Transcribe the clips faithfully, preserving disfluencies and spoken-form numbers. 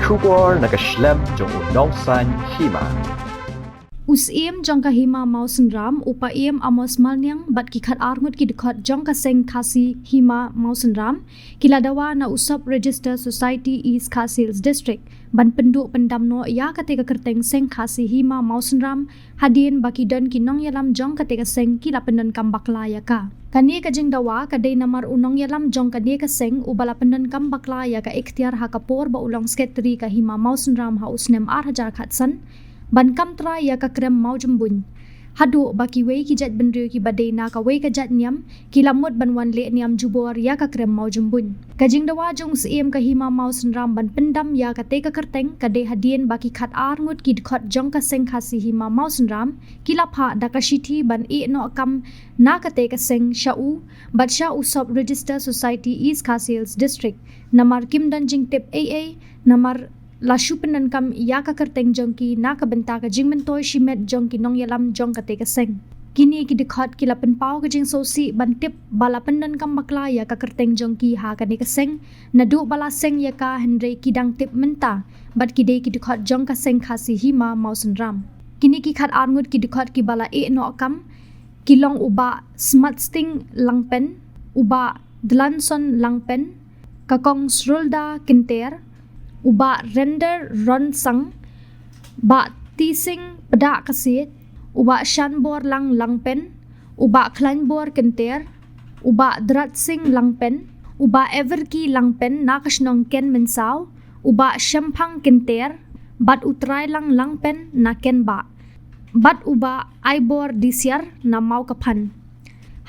Khubor na ka shlem jong u nongsaiñ hima. U Syiem jong ka Hima Mawsynram, u Paiem Amos Malniang, bad ki khat ar ngut ki dkhot jong ka seng Khasi Hima Mawsynram, ki la dawa na u Sub Register Society East Khasi Hills District ban pynduh pyndam noh ïa kata ka kyrteng seng Khasi Hima Mawsynram, hadien ba ki don ki nongïalam jong kata ka seng ki la pyndonkam bakla ïa ka. Kane ka jingdawa ka dei namar u nongïalam jong kane ka seng uba la pyndonkam bakla ïa ka ikhtiar ha ka por ba u long sekretari ka Hima Mawsynram ha u snem ar hajar khatsan, ban kam trai ïa ka krem mawjymbuiñ. Haduh ba kiwei ki jait bynriew kiba dei na kawei ka jait niam ki la mut ban wan leh niam jubor ïa ka krem mawjymbuiñ. Ka jingdawa jong u Syiem ka Hima Mawsynram ban pyndam ïa kata ka kyrteng ka dei hadien ba ki khat ar ngut ki dkhot jong ka seng Khasi Hima Mawsynram ki la phah da ka shithi ban ïeh noh kam na kata ka seng sha u bad sha u Sub Register Society East Khasi Hills District, namar kim don jingtip ei ei, namar la shu pyndonkam ïa ka kyrteng jong ki na ka bynta ka jingmyntoi shimet jong ki nongïalam jong kata ka seng. Kine ki dkhot ki la pynpaw ka jingsngewsih ban tip ba la pyndonkam bakla ïa ka kyrteng jong ki ha kane ka seng, naduh ba la seng ïa ka, hynrei ki dang tip mynta bad ki dei ki dkhot jong ka seng Khasi Hima Mawsynram. Kine ki khat ar ngut ki dkhot kiba la ïeh noh kam ki long u Bah Smartsting Langpen, u Bah Dlanson Langpen, ka Kong Srulda Kynter, u Bah Render Ronsang, Bah Tising Pda Kasiej, u Bah Shanbor Lang Langpen, u Bah Khlainbor Kynter, u Bah Dratsing Langpen, u Bah Everki Langpen na ka shnong Ken Mynsaw, u Bah Shemphang Kynter, bad u Trailang Langpen na Kenbah, bad u Bah Aibor Disiar na Mawkaphan.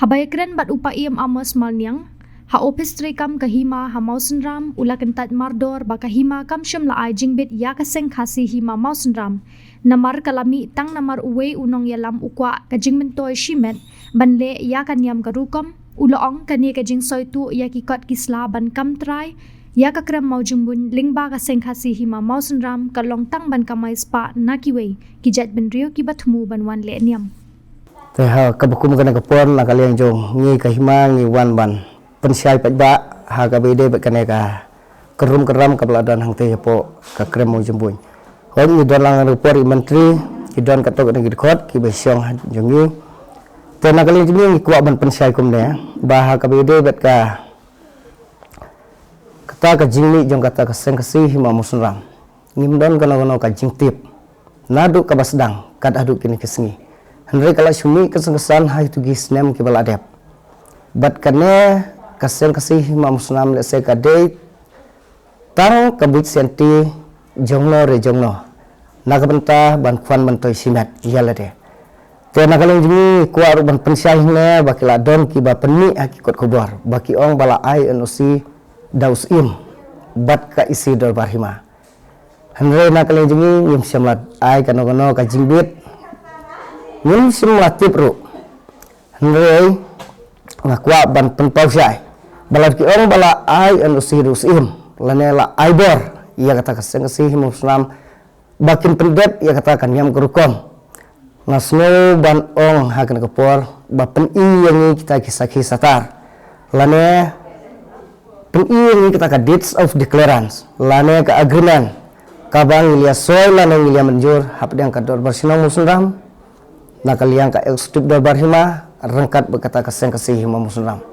Haba ïakren bad u Paiem Amos Malniang ha ophis treikam ka Hima ha Mawsynram, u la kyntait mardor ba ka Hima kam shym la ai jingbit ïa ka seng Khasi Hima Mawsynram, namar ka la mih tang namar uwei u nongïalam u kwah ka jingmyntoi shimet ban leh ïa ka niam ka rukom. U la ong kane ka jingsngewthuh ïa ki kot ki sla ban kam trai ïa ka krem mawjymbuiñ lyngba ka seng Khasi Hima Mawsynram ka long tang ban kamai spah na kiwei ki jait bynriew kiba thmu ban wan leh niam. Te ha kaba kum kane ka por, na ka liang jong ngi ka Hima ngi wan ban pynshai paidbah ha kaba ïadei bad kane ka kyrrum kyrram kaba la don hangtei hapoh ka krem mawjymbuiñ. Hooid, ngi don lang ha kane ka por i myntri, ki don katto katne ki dkhot kiba shong ha jong ngi. Te na ka liang jong ngi ngi kwah ban pynshai kumne ba ha kaba ïadei bad ka kata ka jingmih jong kata ka seng Khasi Hima Mawsynram, ngim don kano kano ka jingtip naduh kaba sdang kat haduh kine ki sngi. Hynrei ka la shu mih kynsan kynsan ha kito ki snem kiba la dep. Bad kane ka seng Khasi Hima Mawsynram lehse ka dei tang ka buit sianti jongno re jongno na ka bynta ban khwan myntoi shimet ïa lade. Te na ka liang jong ngi kwah ruh ban pynshai hangne ba ki la don kiba pynmih ha ki kot khubor ba ki ong ba la ai N O C da u Syiem bad ka E C Dorbar Hima. Hynrei na ka liang jong ngi ngim shym la ai kano kano ka jingbit, ngim shym la tip ruh. Hynrei nga kwah ban pynpaw shai ba lada ki ong ba la ai N O C da u Syiem lane la ai bor ïa kata ka seng Khasi Hima Mawsynram ba kin pyndep ïa kata ka niam ka rukom, nga sngew ban ong ha kane ka por ba pyni ïa ngi kita ki sakhi satar lane pyni ïa ngi kita ka deeds of declarance lane ka agreement kaba ngi la soi lane ngi la mynjur hapdeng ka Dorbar Shnong Mawsynram na ka liang ka Executive Dorbar Hima ryngkat bad kata ka seng Khasi Hima Mawsynram.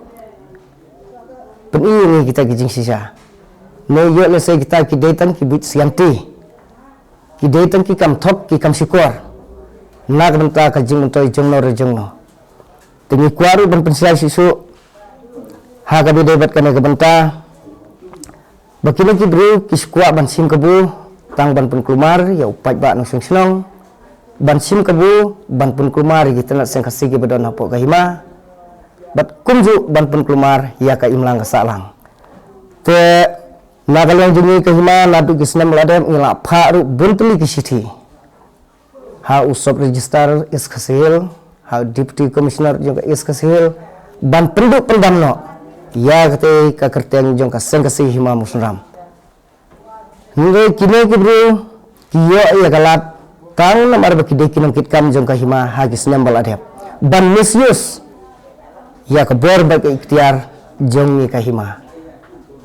Pyni ïa ngi kita ki jingshisha. Ne ïoh lehse kita ki dei tang ki buit sianti, ki dei tang ki kam thok ki kam shukor na ka bynta ka jingmyntoi jongno re jongno. Te ngi kwah ruh ban pynshai shuh shuh ha kaba ïadei bad kane ka bynta ba kine ki briew ki shu kwah ban shim kabu tang ban pynkulmar ïa u paidbah nongshong shnong, ban shim kabu ban pynkulmar ïa ki tnat seng Khasi kiba don hapoh ka Hima, bad kumjuh ban pynkulmar ïa ka imlang ka sahlang. Te na ka liang jong ngi ka Hima naduh ki snem ba la dep ngi la phah ruh bun tylli ki shithi ha u Sub Registrar East Khasi Hills, ha u Deputy Commissioner jong ka East Khasi Hills ban pynduh pyndam noh ïa katei ka kyrteng jong ka seng Khasi Hima Mawsynram. Hynrei kine ki briew ki ïoh ïa ka lad tang namar ba ki dei ki nongkitkam jong ka Hima ha ki snem ba la dep ban misuse ïa ka bor bad ka iktiar jong ngi ka Hima.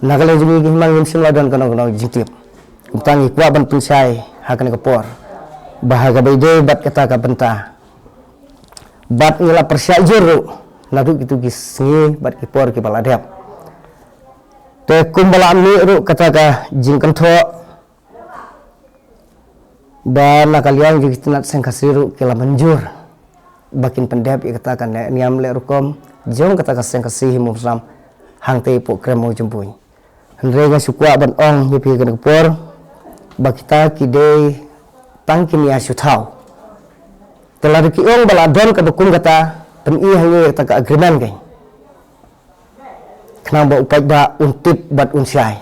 Na ka liang jong ngi ka Hima ngim shym la don kano kano jingtip. Kumta ngi kwah ban pynshai ha kane ka por ba ha kaba ïadei bad kata ka bynta, bad ngi la pyrshah jur ruh naduh kito ki sngi bad ki por kiba la dep. Te kumba la mih ruh kata ka jingkynthoh, ba na ka liang jong ki tnat seng Khasi ruh ki la mynjur ba kin pyndep ïa kata ka ne-, niam leh rukom jong kata ka seng Khasi Hima Musnram hangtei hapoh Krem Mawjymbuin. Hynrei nga shu kwah ban ong ïa phi ha kane ka por ba kita ki dei tang ki nia shu thaw. Te lada ki ong ba la don kaba kum kata, pyni hangne ïa kata ka agreement kein, khnang ba u paidbah un tip bad un shai.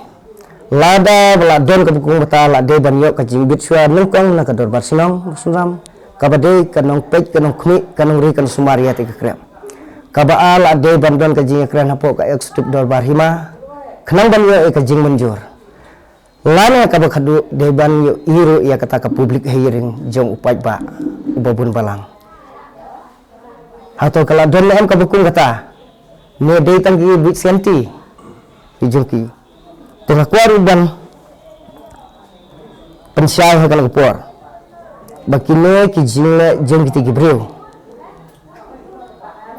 Lada ba la don kaba kum kata, la dei ban ïoh ka jingbit shuwa nyngkong na ka Dorbar Shnong Mawsynram, kaba dei ka nongpeit, ka nongkhmih, ka nongri, ka nongsumar ïa kata ka krem. Kaba ar, la dei ban don ka jingïakren hapoh ka Executive Dorbar Hima, khnang ban ïoh ïa ka jingmynjur. Lane kaba khadduh, dei ban ïohi ruh ïa kata ka public hearing jong u paidbah uba bun balang. Hato ka la don ne em kaba kum kata, ne dei tang ki buit sianti ki jong ki? Te nga kwah ruh ban pynshai ha kane ka por ba kine ki jingleh jong kiti ki briew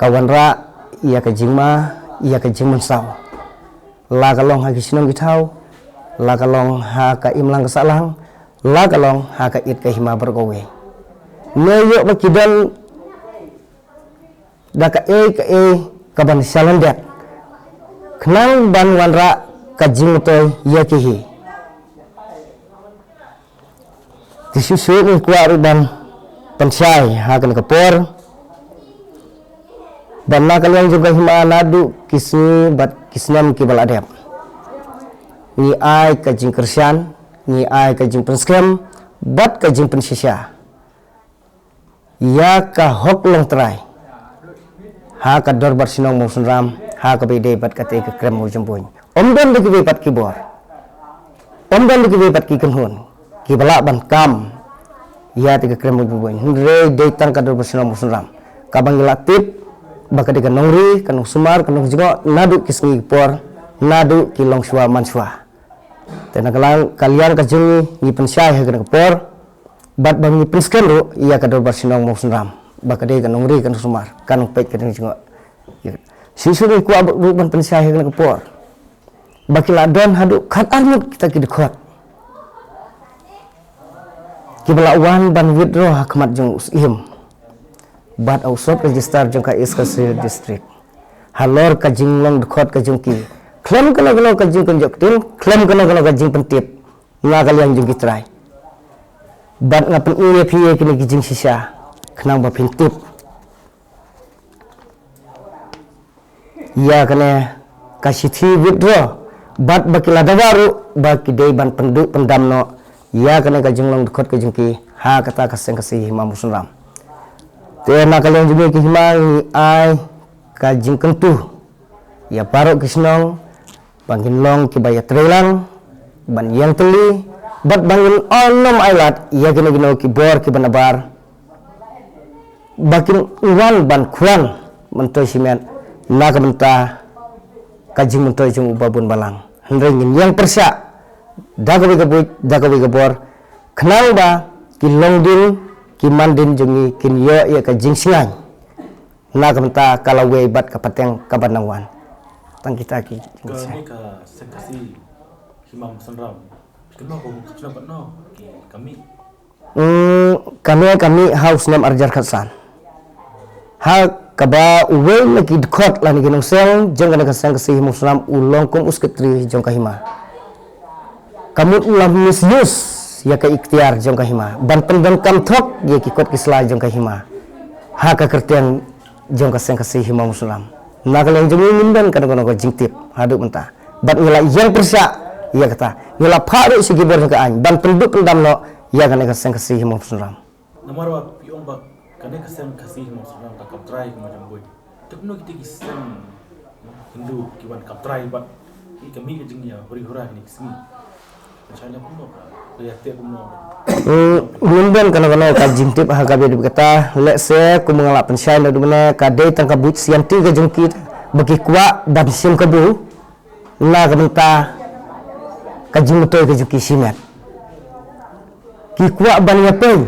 ka wanrah ïa ka jingma, ïa ka jingmynsaw, la ka long ha ki shnong ki thaw, la ka long ha ka imlang ka sahlang, la ka long ha ka it ka hima baroh kawei. Ne ïoh ba ki don da kaei kaei kaban shalyndet khnang ban wanrah ka jingmyntoi ïa ki hi. Te shuh shuh ngi kwah ruh ban pynshai ha kane ka por ba na ka liang jong ka hima, naduh ki sngi bad ki snem kiba la dep, ngi ai ka jingkyrshan, ngi ai ka jingpynskhem bad ka jingpynshisha ïa ka hok longtrai ha ka Dorbar Shnong Mawsynram, ha kaba ïadei bad katei ka Krem Mawjymbuin. Ym don da kiwei pat ki bor, ym don da kiwei pat ki kynhun kiba lah ban kam ïa katei ka Krem Mawjymbuin, hynrei dei tang ka Dorbar Shnong Mawsynram kaba ngi la tip ba ka dei ka nongri, ka nongsumar, ka nongjngoh naduh ki sngi ki por, naduh ki longshuwa manshuwa. Te na ka liang, ka liang ka jong ngi, ngi pynshai ha kane ka por bad ba ngi pynskhem ruh ïa ka Dorbar Shnong Mawsynram ba ka dei ka nongri, ka nongsumar, ka nongpeit, ka nongjngoh. Shuh shuh ngi kwah ruh ban pynshai ha kane ka por ba ki la don haduh khatar ngut kita ki dkhot kiba la wan ban withdraw ha khmat jong u Syiem bad ha u Sub Register jong ka East Khasi Hills District halor ka jinglong dkhot ka jong ki, khlem kano kano ka jingpynjot ktien, khlem kano kano ka jingpyntip na ka liang jong ki trai. Bad nga pyni ïa phi ïa kine ki jingshisha khnang ba phin tip ïa kane ka shithi withdraw bad ba ki la dawa ruh ba ki dei ban pynduh pyndam noh ïa kane ka jinglong dkhot ka jong ki ha kata ka Seng Khasi Hima Mawsynram. Te na ka liang jong ngi ki hima, ngi ai ka jingkyntu ïa baroh ki shnong ba ngin long kiba ïatreilang ban ïeng tylli bad ba ngin ym ailad ïa kino kino ki bor kiba nabar ba kin wan ban khwan myntoi shimet na ka bynta ka jingmyntoi jong u babun balang. Hynrei ngin ïeng pyrshah da kawei ka buit, da kawei ka bor, khnang ba ki longdien ki mandien jong ngi kin ïoh ïa ka jingshngaiñ na ka bynta ka lawei bad ka pateng kaba nang wan. Tang kita ki. Kane ka Seng Khasi Hima Mawsynram, kano ka, kano ka, kano ka mih? Hmm, kane ka mih ha u snem arhajar khatsan, ha kaba uwei na ki dkhot lane ki nongseng jong kane ka Seng Khasi Hima Mawsynram u long kum u secretary jong ka hima. Ka mut u la misuse ïa ka iktiar jong ka hima ban pyndonkam thok ïa ki kot ki sla jong ka hima ha ka kyrteng jong ka Seng Khasi Hima Mawsynram. Na ka liang jong ngi ngim don kano kano ka jingtip haduh mynta bad ngi la ïeng pyrshah ïa kata, ngi la phah ruh sha ki bor jong ka aiñ ban pynduh pyndam noh ïa kane ka Seng Khasi Hima Mawsynram. Namar ba phi ong ba kane ka Seng Khasi Hima Mawsynram ka kam trai kum ka jong bun. Te kumno kita ki seng Hindu ki wan kam trai bad ki, ka mih ka jingïa huri hura kine ki sngi? Ka shah ïa kumno ka, ka ïa tip kumno? Hmm, ngim don kano kano ka jingtip ha kaba ïadei bad kata. Lehse kumba nga la pynshai naduh mynne, ka dei tang ka buit sianti ka jong ki ba ki kwah ban shim kabu na ka bynta ka jingmyntoi ka jong ki shimet. Ki kwah ban ïapeiñ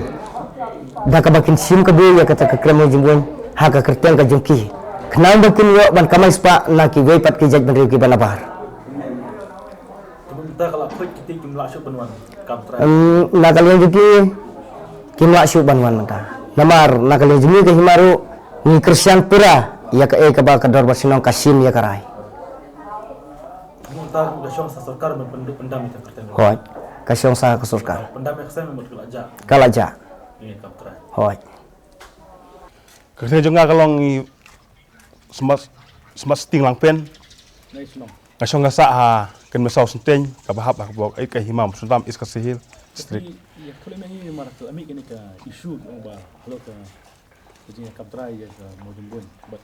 da kaba kin shim kabu ïa kata ka krem mawjyngbun ha ka kyrteng ka jong ki, khnang ba kin ïoh ban kamai spah na kiwei pat ki jaitbynriew kiba nabar. Te mynta ka la khuid kiti kim lah shuh ban wan kam trai. Em, na ka liang jong ki kim lah shuh ban wan mynta. Namar na ka liang jong ngi ka hima ruh ngi kyrshan pura ïa kaei kaba ka dorbar shnong ka shim ïa ka rai. Mynta ka shong sa sorkar ban pyn-, pyndam ïa ka kyrteng. Hooid, ka shong sa ka sorkar. Pyndam ïa ka seng mut ka la jah. Ka la jah. Ïa kam trai. Hooid. Ka kyrteng jong nga ka long i Smat, Smat Sting Langpen. Nai shnong. Nga shong nga sah ha Kynmasaw Synteng, kaba hap ha ka block eight ka Hima Mawsynram, East Khasi Hills District. Ïa, ïa, khuid lem ïa ngi namar ka la mih kane ka issue ki ong ba halor ka, ka jingïakam trai ïa ka mawjyngbun bad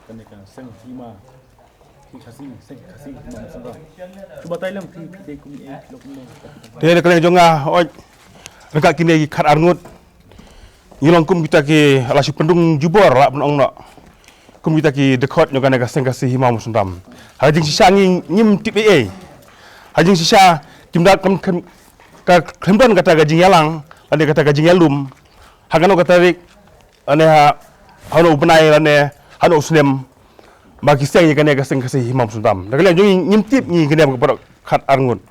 kane ka seng hima, ki Khasi, seng Khasi Hima Mawsynram. Shu batai lang phi, phi dei kum i, phi long kumno. Te na ka liang jong nga, oi, ryngkat kine ki khatar ngut. Ngi long kum kita ki la shu pynrung jubor lah ban ong noh. Kum kita ki dkhot jong kane ka seng Khasi Hima Mawsynram. Ha ka jingshisha ngi ngim tip ei ei. Ha ka jingshisha kim da kam, kam, ka khlem don kata ka jingïalang lane kata ka jingïalum ha kano ka tarik lane ha, ha no u bnai lane ha no u snem. Ba ki seng ïa kane ka seng Khasi Hima Mawsynram. Na ka liang jong ngi ngim tip ngi kane ka baroh khatar ngut.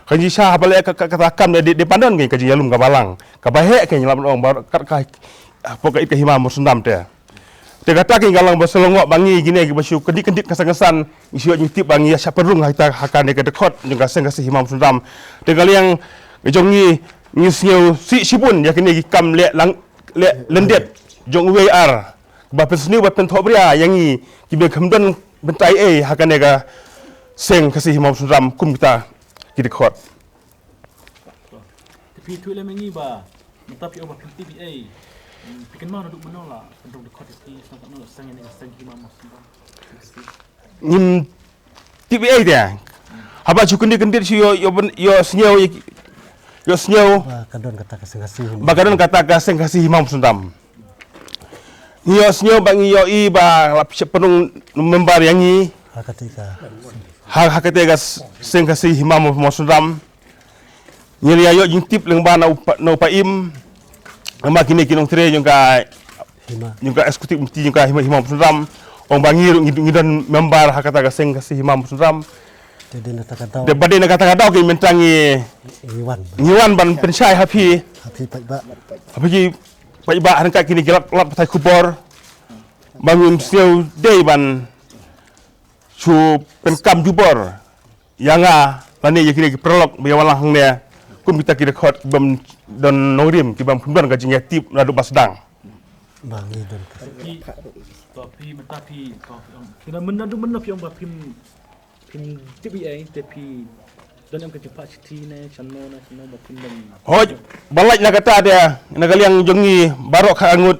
Ka jingshisha haba leh ka, ka, kata kam dei, dei, dei ban don ka jingïalum kaba lang. Kaba heh ka ngi lah ban ong ba kat ka, hapoh ka eight ka Hima Mawsynram te. Te kata ka ngi ka long ba shu long ba ngi kine kiba shu kyndit kyndit kynsan kynsan ngi shu ïoh jingtip ba ngi ïa shah pynrung ha kita ha kane ka dkhot jong ka seng Khasi Hima Mawsynram. Te ka liang jong ngi ngi sngew sih shibun ïa kine ki kam leh lang leh lyndet jong uwei ar. Ba pynsniew ba pynthohbria ïa ngi kiba khlem don bynta ei ei ha kane ka seng Khasi Hima Mawsynram kum kita ki dkhot. Te phi tip lem ïa ngi ba mynta phi ong ba phim tip ei ei. Phi kynmaw naduh mynno la pynrung dkhot ïa phi sngewthuh no la seng ïa kane ka seng Hima Mawsynram. Ngim tip ei ei te. Haba shu kyndit kyndit shu ïoh, ïoh byn-, ïoh sngew, ïoh sngew. Ba ka don kata ka seng Khasi Hima. Ba ka don kata ka seng Khasi Hima Mawsynram. Ngi ïoh sngew ba ngi ïoh i ba la pynrung member ïa ngi. Ha kata ka. Ha, ha kata ka s-, seng Khasi Hima Maw-, Mawsynram. Ngi la ïoh jingtip lyngba na u pa-, na u Paiem. Lyngba kine ki nongtrei jong ka, Hima. Jong ka executive committee jong ka Hima, Hima Mawsynram. Ong ba ngi ruh ngi, ngi don member ha kata ka seng Khasi Hima Mawsynram. Te dei na kata ka daw. Te ba dei na kata ka daw ki mynta ngi, ngi wan. Ngi wan ban pynshai ha phi. Ha phi paidbah. Ha phi paidbah ryngkat kine ki lad, lad pathai khubor. Ba ngin sngew dei ban shu pynkam jubor ïa nga lane ïa kine ki paralok ba ïa wan lang hangne kum kita ki dkhot bym don nongrim ki bym don ka jingïatip naduh ba sdang. Ba ngi don ka. Phi, to phi mynta phi, to phi ong. Phi na mynta naduh mynno phi ong ba phim, phim tip ei ei te phi don em ka jingphah shithi ne shano ne shano ba phim don. Hooid, ba lait na kata te na ka liang jong ngi baroh khatar ngut.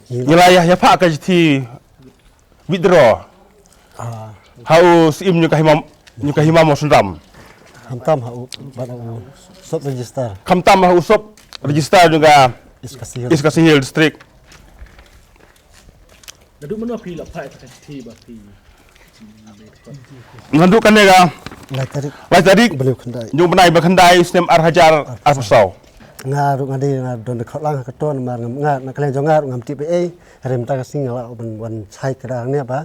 Ngi la ïa, ïa phah ka shithi withdraw. Ah. Ha u Syiem jong ka Hima, jong ka Hima Mawsynram. Khamtam ha u, bad ha u sub register. Khamtam ha u sub register jong ka East Khasi Hills. East Khasi Hills District. Naduh mynno phi la phah ïa ka shithi ba phi Naduh kane ka lai tarik. Lai tarik. Bnai khyndai. Jong bnai ba khyndai snem ar hajar arphew saw. Nga ruh nga dei nga don dkhot lang ha kato namar nga, nga na ka liang jong nga ruh ngam tip ei ei. Hynrei mynta ka sngi nga lah ban wan shai kdar ne ba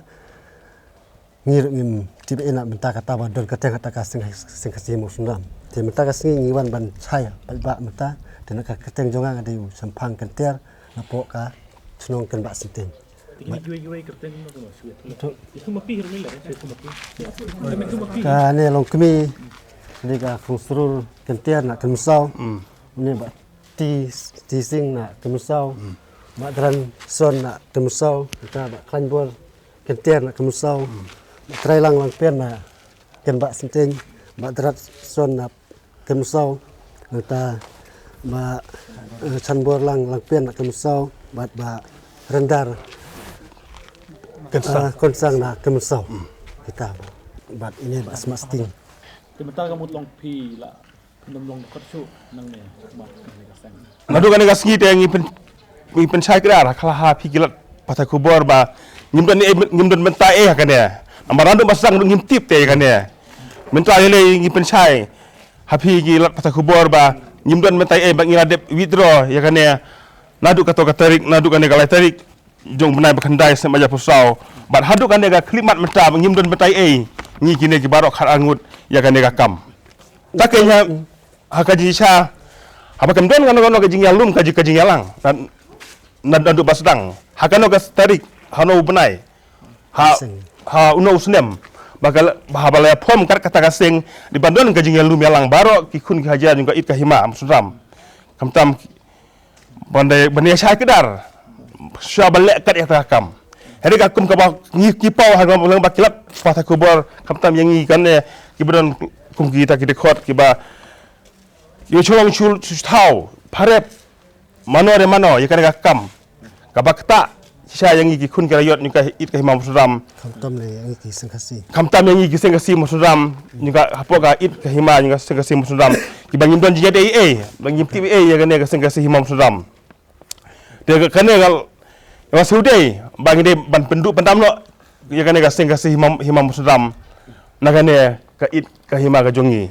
ngi ruh ngim tip ei ei na mynta kata ba don kyrteng kata ka seng, seng Khasi Mawsynram. Te mynta ka sngi ngi wan ban shai paidbah mynta. Te na ka kyrteng jong nga nga dei u Shemphang Kynter napoh ka shnong Kynbah Synteng. Kane long kmie, kane ka Khongsrur Kynter na Kynmasaw. Mm. Une Bah Ti, Ti Sing na Kynmasaw. Mm. Bah Dran Son na Kynmasaw. Kata Bah Khlainbor Kynter na Kynmasaw. Mm. Bah Trailang Langpen na Kynbah Synteng. Bah Drat Son na Kynmasaw, nangta Bah, eh, Chanbor Lang, Langpen na Kynmasaw, bad Bah Rendar, Konsang. Eh, Konsang na Kynmasaw. Hmm. Kita, bad ine Bah Smat Sting. Te mynta ka mut long phi la, phi nym long dkhot shuh nangne, Bah, kane ka seng. Naduh kane ka sngi te ngi pyn-, ngi pynshai kdar ha ka la ha phi ki lad pathai khubor ba ngim don ei, ngim don bynta ei ha kane. Namar naduh ba sdang ruh ngim tip te ïa kane. Mynta ïa lei ngi pynshai ha phi ki lad pathai khubor ba ngim don mynta ei ba ngi la dep withdraw ïa kane naduh kato ka tarik, naduh kane ka lai tarik jong u bnai ba khyndai snem ar hajar arphew saw. Bad haduh kane ka khyllipmat mynta ba ngim don mynta ei, ngi kine ki baroh khatar ngut ïa kane ka kam. Ta kane ha ka jingshisha haba kam don kano kano ka jingïalum ka jing, ka jingïalang. Na, na, naduh ba sdang ha kano ka tarik, hano u bnai, ha, ha uno u snem, ba ka, ba haba la form kat kata ka seng, dei ban don ka jingïalum ïalang baroh ki khun ki hajar jong ka ïit ka hima Mawsynram. Khamtam ban da, ban da ïa shai kdar shuwa ban leh kat ïa kata ka kam. Hynrei ka kum kaba ngi, ngi paw ha ka long ba ki lad pathai khubor, khamtam ïa ngi kane kiba don kum kita ki dkhot kiba ïa shu long shu, shu thaw pharep mano re mano ïa kane ka kam kaba ktah shisha ïa ngi ki khun ki raiot jong ka ïit ka hima Mawsynram. Khamtam le ïa ngi ki seng Khasi. Khamtam ïa ngi ki seng Khasi Mawsynram, jong ka hapoh ka ïit ka hima jong ka seng Khasi Mawsynram, kiba ngim don jingïadei ei, ba ngim tip ei ïa kane ka seng Khasi hima Mawsynram. Te ka, kane ka, ka shu dei ba ngi dei ban pynduh pyndam noh ïa kane ka seng Khasi hima, hima Mawsynram na kane ka ïit ka hima ka jong ngi.